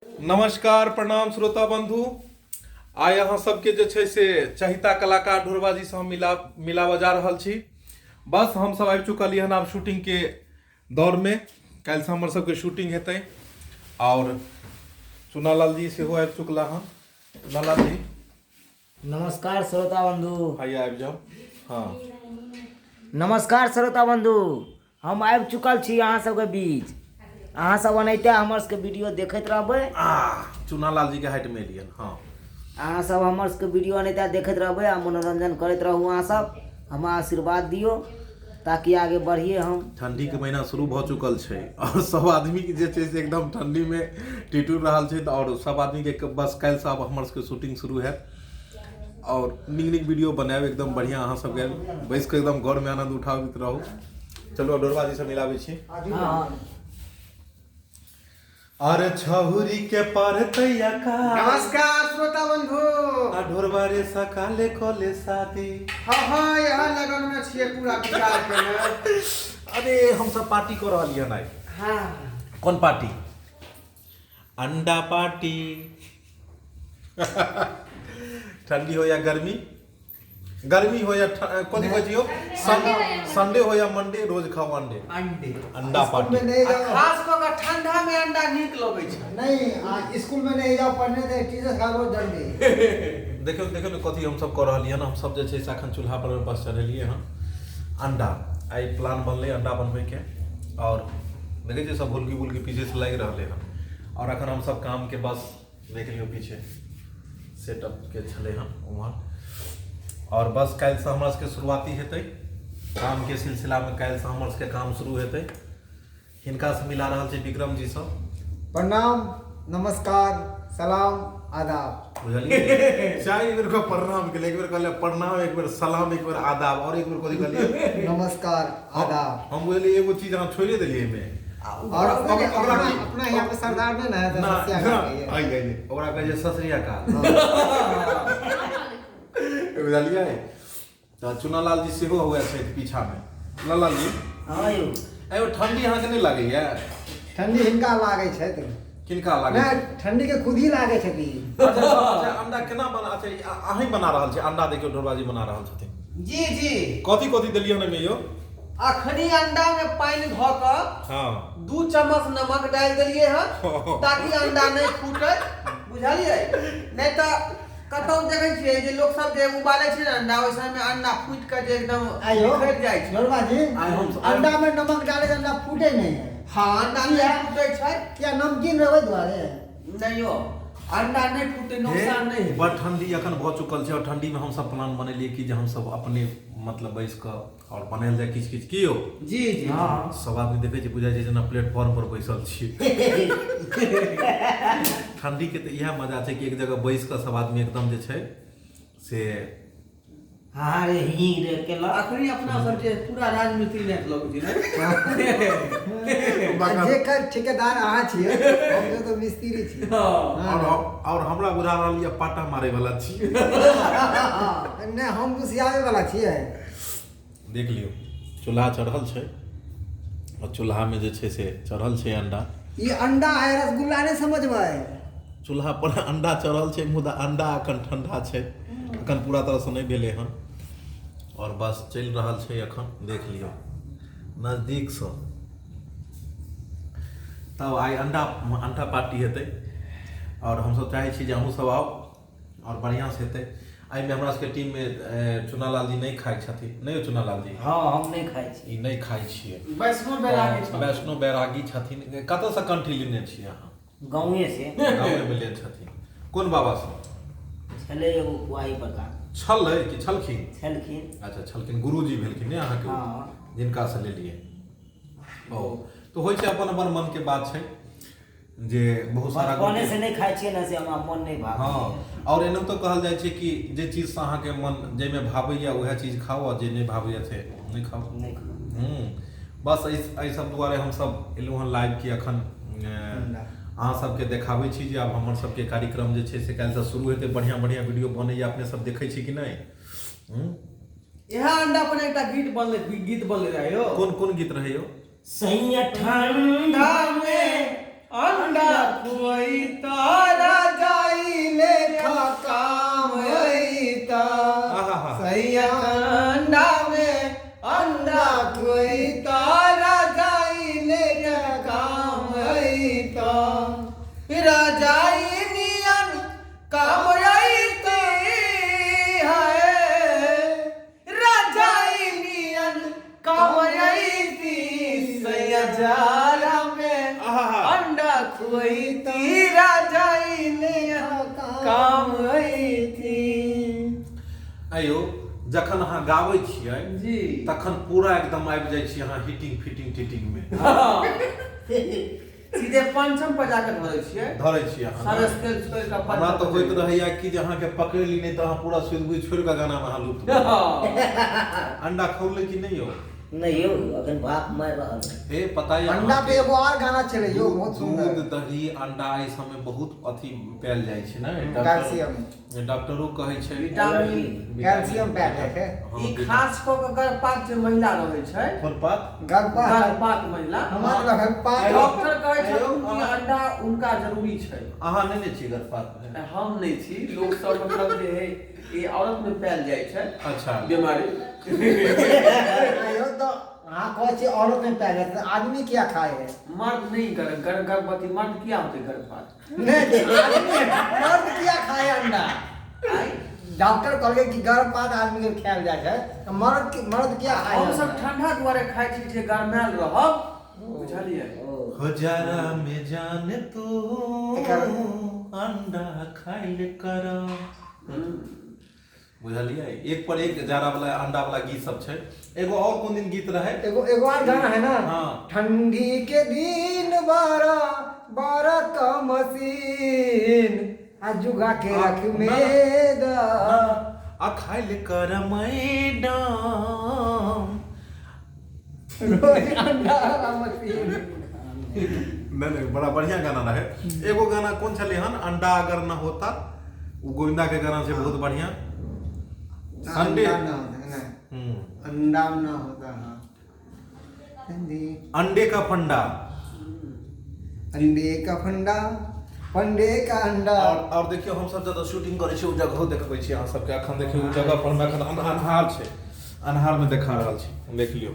नमस्कार प्रणाम श्रोता बंधु। आइ अहाँ सबके जे छै से चहिता कलाकार ढोरबाजी से हम मिलाबऽ जा रहल छी। बस हमसब आबि चुकल हन आब शूटिंग के दौर में। काल्हि से हमर सबके शूटिंग हेतै और चुनालाल जी सेहो आबि चुकला हन। चुनालाल जी नमस्कार श्रोता बंधु। आइए आबि जाउ। हाँ नमस्कार श्रोता बंधु, हम आबि चुकल छी अहाँ सबके बीच। अहाँ सब एनाहिते हमर सबके वीडियो देखैत रहबै। चुनालाल जी के हाइट में एलियन। हाँ अहाँ सब हमर सबके वीडियो एनाहिते देखैत रहबै आ मनोरंजन करैत रहू। अहाँ सब हमरा आशीर्वाद दियौ ताकि आगे बढ़िए हम। ठंडी के महीना शुरू भऽ चुकल छै और सब आदमी के जे छै से एकदम ठंडी में टिटुर रहल छै। और सब आदमी के बस काल्हि से आब हमर सबके शूटिंग शुरू हैत और नीक नीक वीडियो बनायब एकदम बढ़िया। अहाँ सबके बैस के एकदम घर में आनंद उठाबैत रहू। चलू आब ढोरबा जी से मिलाबै छी। हाँ। अरे छहुरी के पड़तै अकाल। नमस्कार श्रोता बंधु। आ ढोरबा रे सकाले कले शादी। हाँ हाँ, यहाँ लगन में छियै पूरा विचार केने। अरे हम सब पार्टी कऽ रहलियै हन आइ। हाँ। कोन पार्टी? अंडा पार्टी। ठंडी हो या गर्मी, गर्मी हो या कथी कहै छियौ, संडे हो या मंडे, रोज खाओ अंडे। अंडे। अंडा स्कूल पार्टी। में नहीं आ जाओ। खास कऽ के ठंडा में अंडा नीक लगै छै। नहीं, स्कूल में नहीं जाओ पढ़ने तो टीचर खा रोज डंडे। देखियौ देखियौ ने कथी हमसब कऽ रहलियै हन। हमसब जे छै से अखन चूल्हा पर बस चढ़ेलियै हन अंडा। आइ प्लान बनलै अंडा बनबैके और देखै छियै सब हुलकी बुलकी पीछे से लागि रहलै हन। और अखन हमसब काम के बस देख लियौ पीछे सेटअप के छलै हन उम्हर। और बस काल्हि से हमरा सबके शुरुआती हेतै काम के सिलसिला में। काल्हि से हमर सबके काम शुरू हेतै। हिनका से मिला रहल छै विक्रम जी सब। प्रणाम, नमस्कार, सलाम, आदाब। बुझलियै, चारि बेर के प्रणाम केलियै। एक बेर कहलियै प्रणाम, एक बेर सलाम, एक बेर आदाब और एक बेर कथी कहलियै? नमस्कार, आदाब। हम बुझलियै एगो चीज अहाँ छोड़िए देलियै एहिमे। और ओकरा अपना की- अपना यहाँ पे सरदार नहीं ना है तो ना, सस्या ना, का है। आइ, आइ, आइ। ओकरा कहै छै ससरिया काल। बुझलियै? तऽ चुनालाल जी सेहो हुए छथि पीछामे। चुनालाल जी। हाँ यौ। एगो ठंडी अहाँके नहि लागैया? ठंडी हिनका लागै छै तऽ। किनका लागै नहि, ठंडी के खुद ही लागै छै की। अच्छा, अच्छा, अंडा केना बना? अच्छा, ई अहीं बना रहल छी अंडा? देखियौ ढोरबा जी बना रहल छथिन। जी जी। कथी कथी देलियै हन एहिमे यौ? अखनी अंडा में पानि धऽ कऽ 2 चम्मच नमक डालि देलियै हन ताकि अंडा नहि फूटे, बुझलियै? नहि तऽ कतौ देखै छियै जे लोक सब जे उबालै छै ने अंडा, ओहि समय में अंडा फूटि कऽ जे एकदम आइयो बिखरि जाइ छै। ढोरबा जी, आइ हम- अंडा में नमक डाले से अंडा फूटे नहीं है। हाँ, अंडा नहि किया? फूटे छै। किया? नमकीन रहबै दुआरे। नहि यौ, अंडा नहि फूटे, नुकसान नहि हेतै। बड़ ठंडी अखन भऽ चुकल छै और ठंडी में हमसब प्लान बनेलियै कि जे हमसब अपने मतलब बैस कऽ और बनायल जाय किछु किछु। की यौ? जी जी। हाँ। सब आदमी देखै छै, बुझाइ छै जेना प्लेटफॉर्म पर बैसल छी। ठंडी के तऽ इएह मजा छै कि एक जगह बैस कऽ सब आदमी एकदम जे छै से हाँ रे, ही रे केलक। अखनी अपना सब जे पूरा राजमिस्त्री नाच लगै छै ने। जेकर ठेकेदार अहाँ छियै, हम तो मिस्त्री छियै। हाँ। और और हमरा बुझा रहल यऽ पाटा मारे वाला छी। नहि, हम घुसियाबै वाला छियै। देख लियौ चूल्हा चढ़ल छै और चूल्हा में जे छै से चढ़ल छै अंडा। ई अंडा है, रसगुल्ला नहीं समझबै। चूल्हा पर अंडा चढ़ल छै, मुदा अंडा अखन ठंडा छै, अखन पूरा तरह से नहि भेलै हन और बस चलि रहल छै अखन। देख लियौ नजदीकसँ। तब आइ अंडा अंडा पार्टी हेतै और हमसब चाहै छी जे अहूँ सब आउ और बढ़िआँ से हेतै। एहिमे हमरा सबके टीममे चुनालाल जी नहि खाइ छथिन। नहि यौ चुनालाल जी? हाँ, हम नहि खाइ छी। ई नहि खाइ छियै। वैष्णो बैरागी छथिन। वैष्णो बैरागी छथिन। कतऽसँ कंठी लेने छियै अहाँ? गाँवे से। गाँवेमे लेने छथिन। कोन बाबा से? छलै एगो कुआही बड़का। छलै कि छलखिन? छलखिन। अच्छा, छलखिन, गुरुजी भेलखिन ने अहाँके? हाँ। जिनका से लेलियै। ओ तऽ होइ छै, अपन अपन मनके बात छै जे बहुत सारा बचपने से नहि खाइ छियै ने, से हमरा मन नहि भावे। हाँ, और एनाहितो कहल जाइ छै कि जे चीजसँ अहाँके मन जाहिमे भावैया उएह चीज खाउ आ जे नहि भावैया से नहि खाउ। नहि खाउ। बस एहि सब दुआरे हमसब एलहुँ हन लाइव कि अखन अहाँ सबके देखाबै छी जे आब हमर सबके कार्यक्रम जे छै से काल्हिसँ शुरू हेतै। बढ़िआँ बढ़िआँ वीडियो बनैया, अपने सब देखै छी कि नहि? इएह अंडा पर एकटा गीत बनलै, गीत बनलै रहै यौ। कोन कोन गीत रहै यौ? सैया ठंडा में अंडा खुअइता रजाई लेखा काम अइता। आहा। सैया ठंडा में अंडा खुअइता रजाई लेखा काम अइता। रजाई नियन काम अइती है, रजाई नियन काम अइती। सैया जाड़ा में आहा। अंडा खुअइती रजाई नियन काम अइती। आइयो, जखन अहाँ गाबै छियै जी, तखन पूरा एकदम आबि जाइ छी अहाँ हिटिंग फिटिंग टिटिंग में। सीधे पंचम पर जाके धरै छियै। धरै छियै अहाँ। सारा स्केल छोड़ि कऽ। हमरा तऽ होइत रहैया कि जे अहाँके पकड़ि ली, नहि तऽ अहाँ पूरा सुधि बुझि छोड़ि कऽ गानामे अहाँ लुप्त भऽ जायब। अंडा खौललै कि नहि यौ? नहि यौ, अखन भाप मारि रहल है। हे, पता यऽ अंडा पे अहाँके एगो और गाना छलै यौ, बहुत सुंदर। दूध, दही, अंडा एहि सबमे बहुत अथी पायल जाइ छै ने। कैल्शियम। डॉक्टरो कहै छै। विटामिन। कैल्शियम पैक है। हँ, ई खास कऽ के गर्भपात जे महिला रहै छै। कोन पात? गर्भपात। गर्भपात महिला। हमार गर्भपात। डॉक्टर कहै छथिन कि अंडा उनका जरूरी छै। अहाँ नहि ने छी गर्भपात भेल? हम नहि छी, लोक सब मतलब जे है ई औरत में पायल जाइ छै बीमारी। आइयो तऽ अहाँ कहै छी औरत में पायल जाइ छै, आदमी किया खाए है? मर्द नहि गर्भवती मर्द किया होतै गर्भपात? नहि, आदमी मर्द किया खाए अंडा? आइ डॉक्टर कहलकै कि गर्भपात आदमी के खायल जाइ छै तऽ मर्द किया खाए? हम सब ठंडा दुआरे खाइ छी जे गरमायल रहब, बुझलियै? हो जरा में जान तू अंडा खाइल कर, बुझलियै? एक पर एक जाड़ा वाला अंडा वाला गीत सब छै। एगो और कोन दिन गीत रहे? एगो एगो और गाना है ना। ठंडी के दिन बारा बारा का मशीन आ जुगा के रख में दा। आ खाइल कर मैडम रोज अंडा वाला मशीन। नहीं नहीं, बड़ा बढ़िया गाना रहे। एगो गाना कौन छलै हन, अंडा अगर न होता, उ गोविंदा के गाना छै, बहुत बढ़िया। संडे। अंडा ना होता ना। अंडा ना होता, हाँ, ठंडी अंडे का फंडा। अंडे का फंडा, फंडे का अंडा। और देखियौ, हम सब जतऽ शूटिंग करै छी ओ जगहो देखबै छी अहाँ सबके। अखन देखियौ, ओ जगह पर हम अखन अन्हार छै, अन्हार में देखा रहल छी। देख लियौ,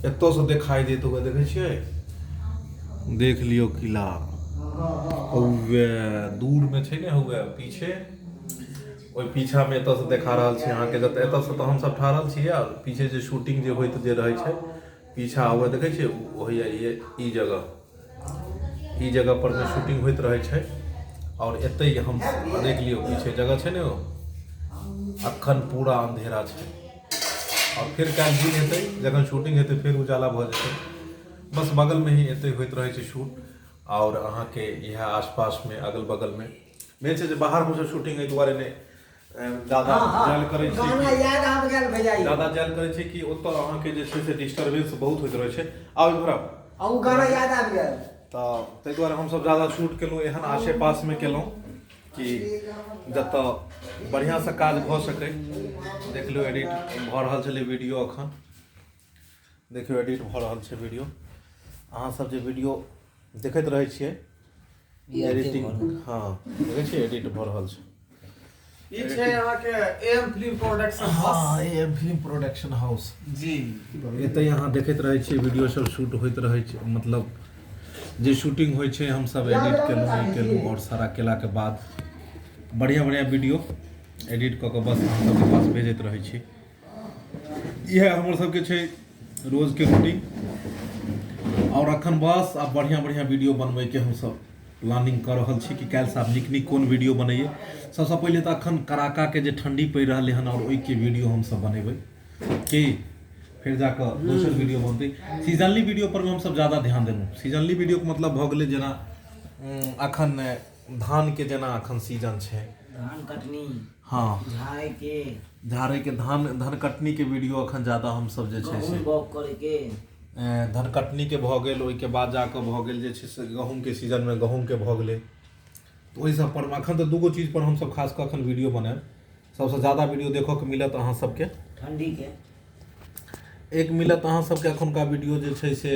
एतौ से देखाई देत होगा। देखै छियै, देख लियौ किला हौवे दूर में छै ने, हौवे पीछे, ओहि पीछा में एतऽ से देखा रहल छी अहाँके। जतऽ एतऽ से तऽ हमसब ठहरल छियै और पीछे जे शूटिंग जे होइत जे रहै छै पीछा, हौवे देखै छियै, होइया ई जगह, ई जगह पर मे शूटिंग होइत रहै छै। और एतै हम देख लियौ, पीछे जगह छै ने ओ। अखन पूरा अंधेरा छै और फिर काल्हि दिन हेतै, जखन शूटिंग हेतै, फेर उजाला भऽ जेतै। बस बगलमे ही एतै होइत रहै छै शूट और अहाँके इएह आसपासमे, अगल बगलमे। मेन छै जे बाहर हमसब शूटिंग एहि दुआरे नहि जादा जायल करै छी गाना याद आबि गेल भैया ई। जादा जायल करै छै कि ओतऽ अहाँके जे छै से डिस्टर्बेंस बहुत होइत रहै छै। आउ इम्हर आउ। आ ओ गाना याद आबि गेल। तऽ ताहि दुआरे हमसब जादा शूट केलहुँ एहन आसे पासमे केलहुँ कि जतऽ बढ़िआँसँ काज भऽ सकै। देख लियौ, एडिट भऽ रहल छलै वीडियो अखन। देखियौ, एडिट भऽ रहल छै वीडियो। अहाँ सब जे वीडियो देखैत रहै छियै एडिटिंग, हँ, देखै छियै, एडिट भऽ रहल छै। ई छै अहाँके एम फिल्म प्रोडक्शन हाउस। हँ, एम फिल्म प्रोडक्शन हाउस। जी। एतऽ अहाँ देखैत रहै छियै, वीडियो सब शूट होइत रहै छै, मतलब जे शूटिंग होइ छै हमसब एडिट केलहुँ, ई केलहुँ आओर सारा केलाके बाद बढ़िआँ बढ़िआँ वीडियो एडिट कऽ कऽ बस अहाँ सबके पास भेजैत रहै छी। इएह हमर सबके छै रोजके रूटीन। आओर अखन बस आब बढ़िआँ बढ़िआँ वीडियो बनबैके हमसब प्लानिंग कऽ रहल छी कि काल्हिसँ आब नीक नीक कोन वीडियो बनैयै। सबसँ पहिले तऽ अखन कड़ाकाके जे ठण्डी पड़ि रहलै हन आओर ओहिके वीडियो हमसब बनेबै की फेर जाकऽ दोसर वीडियो बनतै। सीजनली वीडियो पर हमसब ज्यादा ध्यान देलहुँ। सीजनली वीडियोके मतलब भऽ गेलै जेना अखन धानके जेना अखन सीजन छै, धान कटनी, झाड़ैके, झाड़ैके, धान धान कटनीके वीडियो अखन ज्यादा हमसब जे छै से गहूम बाउग करैके, धान कटनीके भऽ गेल। ओहिके बाद जाकऽ भऽ गेल जे छै से गहूँमके सीजनमे गहूँमके भऽ गेलै। तऽ ओहि सब पर अखन तऽ दूगो चीज पर हमसब खास कऽ अखन वीडियो बनायब। सबसँ ज्यादा वीडियो देखऽके मिलत अहाँ सबके ठण्डीके। एक मिलत अहाँ सबके अखुनका वीडियो जे छै से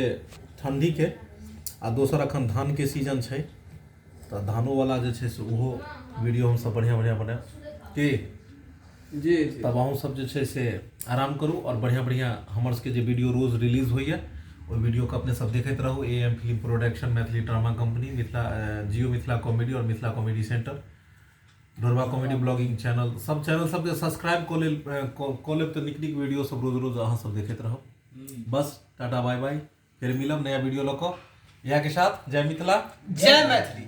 ठण्डीके। आ दोसर अखन धानके सीजन छै, तऽ धानोवला जे छै से ओहो वीडियो हमसब बढ़िआँ बढ़िआँ बनायब की। जी जी। तब अहूँ सब जे छै से आराम करू आओर बढ़िआँ बढ़िआँ हमर सबके जे वीडियो रोज रिलीज होइए ओहि वीडियोके अपने सब देखैत रहू। A M film production, Maithili drama company, Mithila Jio Mithila comedy आओर Mithila comedy centre, Dholba comedy blogging channel, सब चैनल सबके सब्सक्राइब कऽ लेल कऽ लेब तऽ नीक नीक वीडियो सब रोज रोज अहाँ सब देखैत रहब। बस टाटा बाय बाय, फेर मिलब नया वीडियो लऽ कऽ। इएह के साथ जय मिथिला, जय मैथिली।